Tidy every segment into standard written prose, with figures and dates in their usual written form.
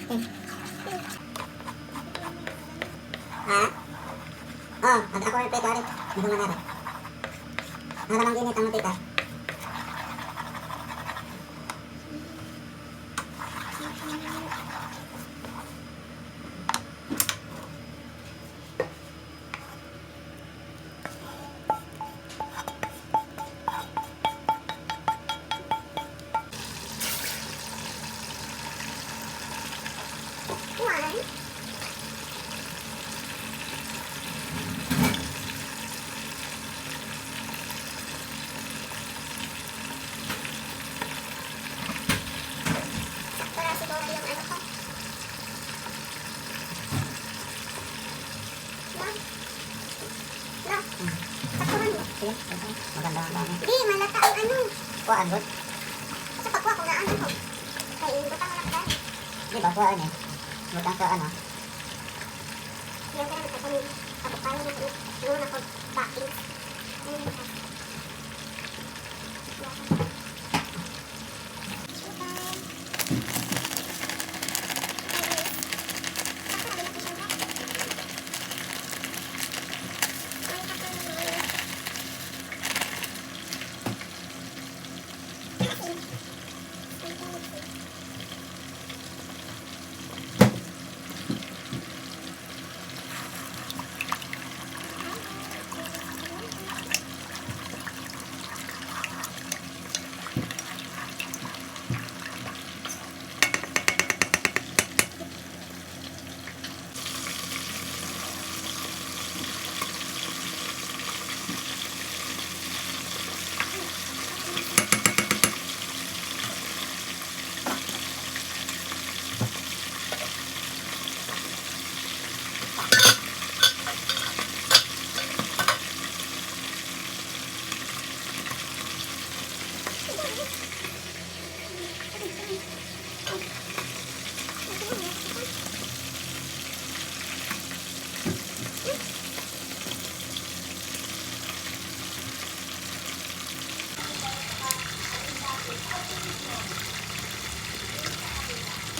Ha? Oh, at ako ang pito, ari. Hindi ko manari. Nara lang ginit ang tita. One. Sakto na siguro yung ano ko. No? No? Sakto man mo. Sige, okay. Maganda ang dami. Di, malata ang ano. Kuhaan, good. Sa pagkuha ko na ano ko. Kay butang na lang. Di ba, kuhaan eh. Butang sa ano. Yung kaya nagkakaroon. Ako pa yun. Noon ako baking. Ayun ka.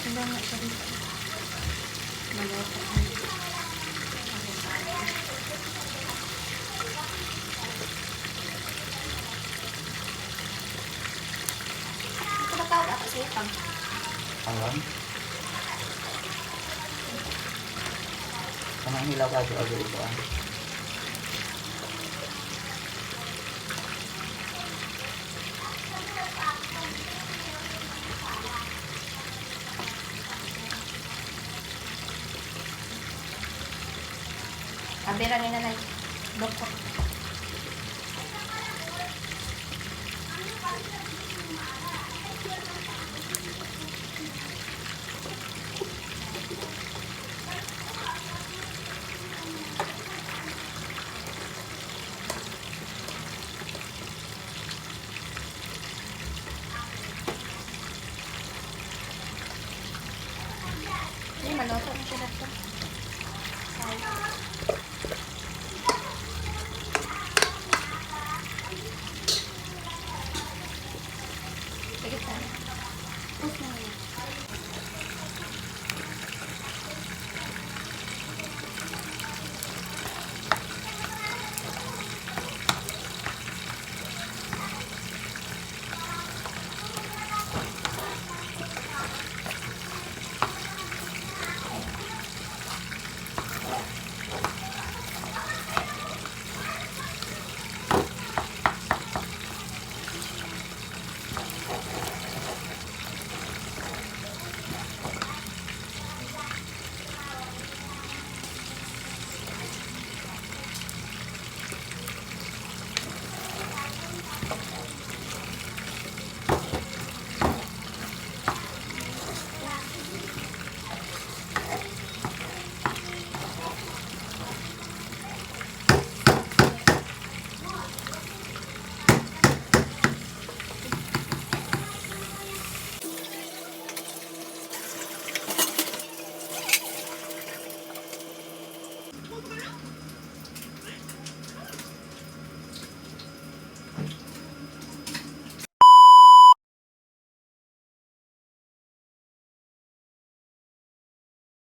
Ano nga siya dito? Maluto. Ito ba tawag ako sa iyo? Alam. Kanang hilaw ka ago ito ah. Abira ni nanay. Doko. Ay, maluto na siya dito.